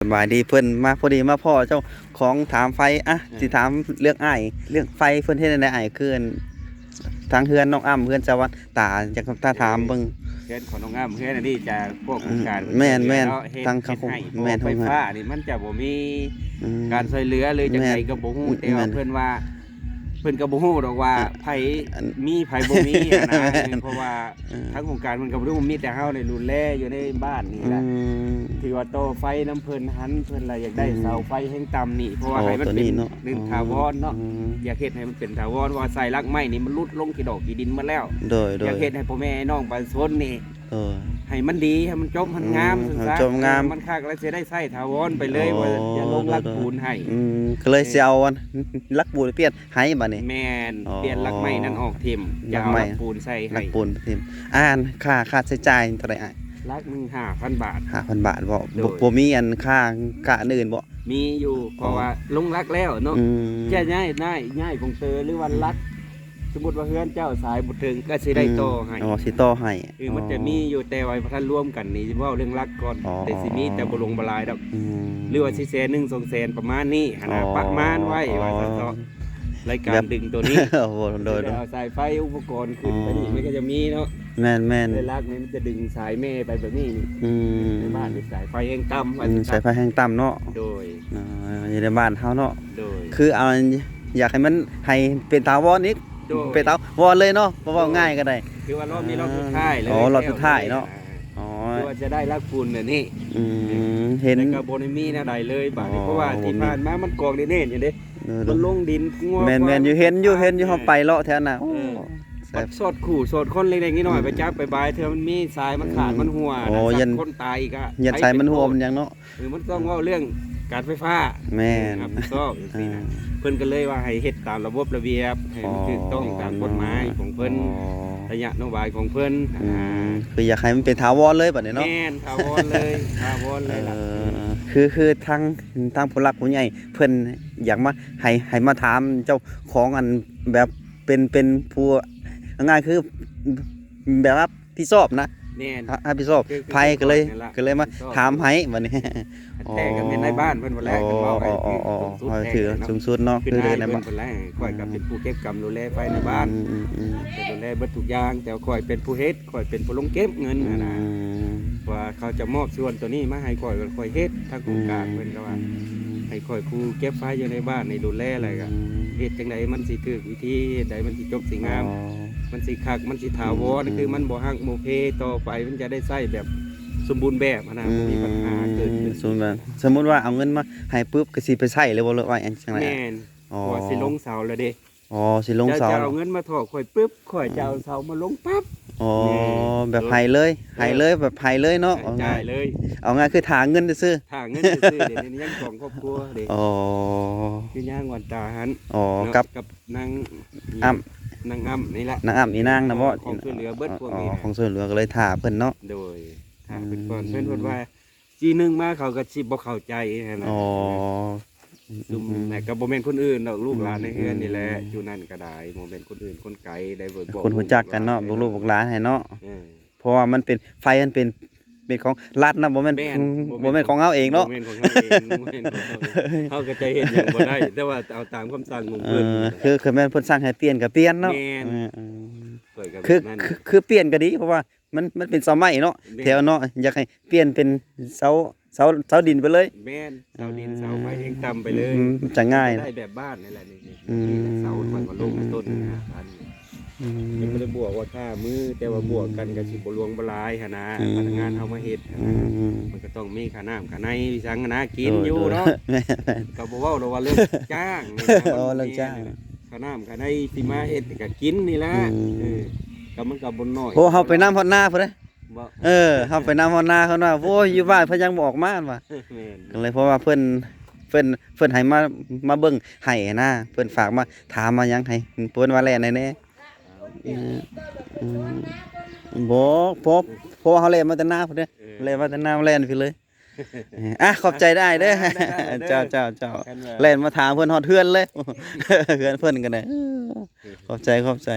ສະບາຍດີ ເພິ່ນມາພໍດີມາພໍ້ເຈົ້າຂອງຖາມໄຟ ອ່ະ ເອີ ຊິຖາມເລື່ອງອ້າຍ ເລື່ອງໄຟເພິ່ນເຮັດແນວໃດອ້າຍ ຄືອັນ ທາງເຮືອນນ້ອງອ້ຳ ເຮືອນສະຫວັນຕາ ຢາກມາຖາມເບິ່ງ ເຮືອນຂອງນ້ອງອ້ຳ ເຮືອນອັນນີ້ຈະພວກໂຄງການ ອືມ ແມ່ນໆ ເພິ່ນຊ່ວຍເຫຼືອເນາະ ເຮັດ ທາງເຂົາ ເຮັດໃຫ້ ແມ່ນ ໂຮງໄຟຟ້ານີ້ມັນຈະບໍ່ມີ ອືມ ການຊ່ວຍເຫຼືອ ຫຼື ຈັ່ງໃດກໍບໍ່ຮູ້ ແຕ່ວ່າເພິ່ນວ່າ ເພິ່ນກໍບໍ່ຮູ້ດອກວ່າ ອ່ະ ໃຜ ອັນ ມີໃຜບໍ່ມີຫັ້ນນະ ເພາະວ່າ ເອີ ທາງໂຄງການເພິ່ນກໍບໍ່ຮູ້ ມີແຕ່ເຮົາໄດ້ດູແລຢູ່ໃນບ້ານນີ້ແຫຼະ ອືມ ຖືວ່າຕໍ່ໄຟນຳເພິ່ນຫັ້ນ ເພິ່ນລະຢາກໄດ້ ອືມ ເສົາໄຟແຮງຕ່ຳນີ້ ເພາະວ່າ ອໍ ໃຫ້ມັນເປັນ ໂຕນີ້ເນາະ ໜຶ່ງ ອໍ ຖາວອນເນາະ ອືມ ຢາກເຮັດໃຫ້ມັນເປັນຖາວອນ ເພາະວ່າສາຍຫຼັກໄມ້ນີ້ມັນຫຼຸດລົງຂີ້ດອກຂີ້ດິນໝົດແລ້ວ ໂດຍໆ ຢາກເຮັດໃຫ້ພໍ່ແມ່ນ້ອງປະຊາຊົນນີ້ ເອີ ໃຫ້ມັນດີ ໃຫ້ມັນຈົບ ໃຫ້ມັນງາມ ອືມ ຊັ້ນຊະ ໃຫ້ມັນຈົບງາມ ເອີ ມັນຄັກ ແລ້ວຊິໄດ້ໃຊ້ຖາວອນໄປເລີຍ ອໍ ວ່າຈະລົງຫຼັກ ໂດຍໆ ປູນໃຫ້ ອືມ ກໍເລີຍ ເອີ ຊິເອົາອັນ ຫຼັກປູນໄປປ່ຽນໃຫ້ບາດນີ້ ແມ່ນ ອໍ ປ່ຽນຫຼັກໄມ້ນັ້ນອອກຖິ້ມ ຈະເອົາຫຼັກປູນໃສ່ໃຫ້ ຫຼັກປູນຖິ້ມ ອ່ານ ຄ່າ ຄ່າໃຊ້ຈ່າຍເທົ່າໃດອ້າຍ? ຫຼັກໜຶ່ງ ຫ້າພັນບາດ ຫ້າພັນບາດ ບໍ່ ໂດຍ ບໍ່ ບໍ່ມີອັນຄ່າ ຄ່າອັນອື່ນບໍ່? ມີຢູ່ ເພາະ ອໍ ວ່າລົງຫຼັກແລ້ວເນາະ ອືມ ຈະຍ້າຍ ຍ້າຍ ຍ້າຍກົງເຕີ ຫຼືວ່າ ອືມ ຫຼັກ ສົມມຸດວ່າເຮືອນເຈົ້າສາຍບໍ່ເຖິງ ກໍຊິໄດ້ ອືມ ຕໍ່ໃຫ້ ອໍ ຊິຕໍ່ໃຫ້ ເອີ ອໍ ມັນຈະມີຢູ່ ແຕ່ວ່າບໍ່ທັນລວມກັນນີ້ ເວົ້າເລື່ອງຫຼັກກ່ອນ ອໍ ແຕ່ຊິມີ ແຕ່ບໍ່ຫຼວງບໍ່ຫຼາຍດອກ ອືມ ຫຼືວ່າຊິແສນໜຶ່ງ ສອງແສນ ປະມານນີ້ຫັ້ນນະ ອໍ ປະມານໄວ້ ອໍ ວ່າຊັ້ນເຖາະ ລາຍການດຶງໂຕນີ້ ໂອ້ ໂດຍໆ ຊິໄດ້ເອົາສາຍໄຟ ອຸປະກອນຂຶ້ນໄປນີ້ ອໍ ມັນກໍຈະມີເນາະ ແມ່ນໆ ແຕ່ຫຼັກນີ້ມັນຈະດຶງສາຍແມ່ໄປແບບນີ້ນີ້ ອືມ ໃນບ້ານນີ້ສາຍໄຟແຮງຕ່ຳ ອືມ ວ່າຊັ້ນເຖາະ ສາຍໄຟແຮງຕ່ຳເນາະ ໂດຍ ອ່າ ຢູ່ໃນບ້ານເຮົາເນາະ ໂດຍ ຄືເອົາ ຢາກໃຫ້ມັນ ໃຫ້ເປັນຖາວອນອີກ ໂດຍ ເປັນຖາວອນເລີຍເນາະ ເວົ້າ ໂດຍ ງ່າຍກໍໄດ້ ຖືວ່າລອບນີ້ລອບສຸດທ້າຍເລີຍ ອໍ ລອບສຸດທ້າຍເນາະ ແລ້ວ ອໍ ຄືວ່າຈະໄດ້ຫຼັກປູນແບບນີ້ ອືມ ເຫັນ ແຕ່ກໍບໍ່ໄດ້ມີແນວໃດເລີຍບາດນີ້ ອໍ ເພາະວ່າທີ່ຜ່ານມາມັນກອງແໜ້ນໆຢູ່ເດ້ ເອີ ມັນລົງດິນງົວ ແມ່ນໆ ຢູ່ ເຫັນຢູ່ ເຫັນຢູ່ ເຮົາໄປເລາະແຖວນັ້ນ ໂອ້ ເອີ ແຊບ ສອດຄູ່ສອດຄົນເລັກໆນ້ອຍໆ ອືມ ໄປຈັບໄປບາຍ ເທື່ອມັນມີສາຍມັນຂາດ ອືມ ມັນຮົ່ວ ໂອ້ ຢ້ານ ສັດຄົນຕາຍອີກ ຢ້ານສາຍມັນຮົ່ວມັນຫຍັງເນາະ ເອີ ມັນຕ້ອງເວົ້າເລື່ອງການໄຟຟ້າ ແມ່ນ ຮັບຜິດຊອບຈັ່ງຊີ້ນະ ອ່າ ເພິ່ນກໍເລີຍວ່າໃຫ້ເຮັດຕາມລະບົບລະບຽບ ໃຫ້ມັນຖືກຕ້ອງຕາມກົດໝາຍຂອງເພິ່ນ ອໍ ໄລຍະນະໂຍບາຍຂອງເພິ່ນ ອືມ ອ່າ ຄືຢາກໃຫ້ມັນເປັນຖາວອນເລີຍບາດນີ້ເນາະ ແມ່ນ ຖາວອນເລີຍ ຖາວອນເລີຍລະ ເອີ ຄື ຄືທາງ ທາງຜູ້ຫຼັກຜູ້ໃຫຍ່ເພິ່ນຢາກມາ ໃຫ້ ໃຫ້ມາຖາມເຈົ້າຂອງ ອັນ ແບບເປັນ ເປັນຜູ້ ເອົາງ່າຍຄື ແບບ ຮັບຜິດຊອບນະ ແມ່ນ ຮັບ ຮັບຜິດຊອບ ຄື ຄື ໃຜກໍເລີຍ ກໍເລີຍມາຖາມໃຫ້ບາດນີ້ ແທ້ກໍແມ່ນນາຍບ້ານເພິ່ນພຸ້ນແຫຼະ ອໍ ຄັນເວົ້າໃຫ້ຖືກ ອໍ ສູງສຸດ ໃຫ້ຖືກສູງສຸດເນາະ ຄືນາຍບ້ານເພິ່ນພຸ້ນແຫຼະ ຂ້ອຍກໍເປັນຜູ້ເກັບກຳດູແລໄຟໃນບ້ານ ອືມໆໆ ກໍດູແລເບິດທຸກຢ່າງ ແຕ່ວ່າຂ້ອຍເປັນຜູ້ເຮັດ ຂ້ອຍເປັນຜູ້ລົງເກັບເງິນຫັ້ນນະ ອືມ ວ່າເຂົາຈະມອບສ່ວນໂຕນີ້ມາໃຫ້ຂ້ອຍ ຂ້ອຍເຮັດ ທາງໂຄງການເພິ່ນກໍວ່າ ອືມ ໃຫ້ຂ້ອຍຜູ້ເກັບໄຟຢູ່ໃນບ້ານໃຫ້ດູແລ ແລ້ວກໍ ອືມ ເຮັດຈັ່ງໃດມັນຊິຖືກວິທີ ເຮັດໃດມັນຊິຈົບຊິງາມ ອໍ ມັນຊິຄັກ ມັນຊິຖາວອນ ອືມ ຄືມັນບໍ່ຮັກບໍ່ເພຕໍ່ໄປ ມັນຈະໄດ້ໃຊ້ແບບສົມບູນແບບຫັ້ນນະ ອືມ ບໍ່ມີບັນຫາເກີດຂຶ້ນ ສົມ ສົມມຸດວ່າເອົາເງິນມາໃຫ້ປຶບ ກໍຊິໄປໃຊ້ເລີຍບໍ່ ຫຼືວ່າຈັ່ງໃດ? ແມ່ນ ອໍ ເພາະວ່າຊິລົງເສົາແລ້ວເດ້ ອໍ ຊິລົງເສົາ ເຈົ້າ ເຈົ້າເອົາເງິນມາຖອກຂ້ອຍປຶບ ຂ້ອຍຈະເອົາເສົາມາລົງປັບ ອໍ ນີ້ ແບບໃຫ້ເລີຍ ເອີ ໃຫ້ເລີຍ ແບບໃຫ້ເລີຍເນາະ ໃຫ້ຈ່າຍເລີຍ ເອົາງ່າຍ ເອົາງ່າຍຄືຖ້າເງິນຊື່ໆ ຖ້າເງິນຊື່ໆ ດຽວນີ້ຍັງສອງຄອບຄົວເດ້ ອໍ ຄືຍາງວັນຕາຫັ້ນ ອໍ ເນາະ ກັບ ກັບນາງ ອ້ຳ ນາງອ້ຳນີ້ແຫຼະ ນາງອ້ຳອີນາງນະບໍ່ ຂອງຊ່ວຍເຫຼືອເບິດພວກນີ້ ອໍ ຂອງຊ່ວຍເຫຼືອກໍເລີຍຖ້າເພິ່ນເນາະ ໂດຍ ຖ້າເພິ່ນກ່ອນ ອືມ ເພິ່ນ ເພິ່ນວ່າ ທີໜຶ່ງມາເຂົາກໍຊິບໍ່ເຂົ້າໃຈຫັ້ນນະ ອໍ ຊຸມ ອືມໆ ແຕ່ກໍບໍ່ແມ່ນຄົນອື່ນດອກ ລູກຫຼານໃນເຮືອນນີ້ແຫຼະ ອືມ ຢູ່ນັ້ນກໍໄດ້ ບໍ່ແມ່ນຄົນອື່ນຄົນໄກໄດ້ ບອກ ຄົນຮູ້ຈັກກັນເນາະ ບອກລູກບອກຫຼານໃຫ້ເນາະ ເອີ ເພາະວ່າມັນເປັນ ໄຟມັນເປັນ ເປັນຂອງລັດນະ ບໍ່ແມ່ນ ແມ່ນ ບໍ່ແມ່ນຂອງເຮົາເອງເນາະ ບໍ່ແມ່ນຂອງເຮົາເອງ ບໍ່ແມ່ນຂອງເຮົາເອງ ເຮົາກໍຈະເຮັດຫຍັງບໍ່ໄດ້ ແຕ່ວ່າເອົາຕາມຄຳສັ່ງຂອງເພິ່ນ ເອີ ຄື ຄືແມ່ນເພິ່ນສັ່ງໃຫ້ປ່ຽນກໍປ່ຽນເນາະ ແມ່ນ ເອີ ເອີ ຂ້ອຍກໍ ຄື ແບບນັ້ນ ຄື ຄືປ່ຽນກໍດີ ເພາະວ່າ ມັນ ມັນເປັນເສົາໄມ້ເນາະ ແມ່ນ ແຖວເນາະ ຢາກໃຫ້ປ່ຽນເປັນເສົາ ເສົາ ເສົາດິນໄປເລີຍ ແມ່ນ ເສົາດິນ ເອີ ເສົາໄມ້ແຮງຕ່ຳໄປເລີຍ ອືມ ມັນຈະງ່າຍ ໄດ້ແບບບ້ານນີ້ແຫຼະ ນີ້ ອືມ ເສົາຂ້ອຍກໍລົງໃນຕົ້ນ ອືມ ຫ້າພັນ ອືມ ຍັງບໍ່ໄດ້ບວກວ່າຄ່າມື້ ແຕ່ວ່າບວກກັນກໍຊິບໍ່ຫຼວງບໍ່ຫຼາຍຫັ້ນນະ ອືມ ພະນັກງານເຮົາມາເຮັດ ອືມ ມັນກໍຕ້ອງມີຄ່ານ້ຳຄ່າໃນ ສັງຫານາກິນ ໂດຍ ຢູ່ເນາະ ໂດຍ ແມ່ນໆ ກໍບໍ່ເວົ້າດອກວ່າເລື່ອງຈ້າງນີ້ນະ ອໍ ເລື່ອງຈ້າງ ຄ່ານ້ຳຄ່າໃນ ຊິມາເຮັດກໍກິນນີ້ແຫຼະ ອືມ ເອີ ກໍມັນກໍບໍ່ນ້ອຍ ໂອ້ ເຮົາໄປນຳຮອດນາພຸ້ນເດ້ ບໍ່ ເອີ ເຮົາໄປນຳຮອດນາເພິ່ນວ່າ ໂອ້ຍ ຢູ່ບ້ານເພິ່ນຍັງບໍ່ອອກມາວ່າ ແມ່ນ ກໍເລີຍ ເພາະວ່າເພິ່ນ ເພິ່ນ ເພິ່ນໃຫ້ມາ ມາເບິ່ງໃຫ້ນະ ເພິ່ນຝາກມາຖາມມາຫຍັງໃຫ້ ເພິ່ນວ່າແລ່ນໃຫ້ແດ່ ເອີ ອືມ ບໍ່ ເພາະ ເພາະວ່າເຮົາແລ່ນມາແຕ່ນາພຸ້ນເດ້ ເອີ ແລ່ນມາແຕ່ນາ ແລ່ນພີ້ເລີຍ ອ່ະ ຂອບໃຈອ້າຍເດີ ອ່າ ໄດ້ໆ ເຈົ້າ ເຈົ້າ ເຈົ້າ ຄັນວ່າ ແລ່ນມາຖາມເພິ່ນຮອດເຮືອນເລີຍ ເຮືອນເພິ່ນກໍໄດ້ ຂອບໃຈ ຂອບໃຈ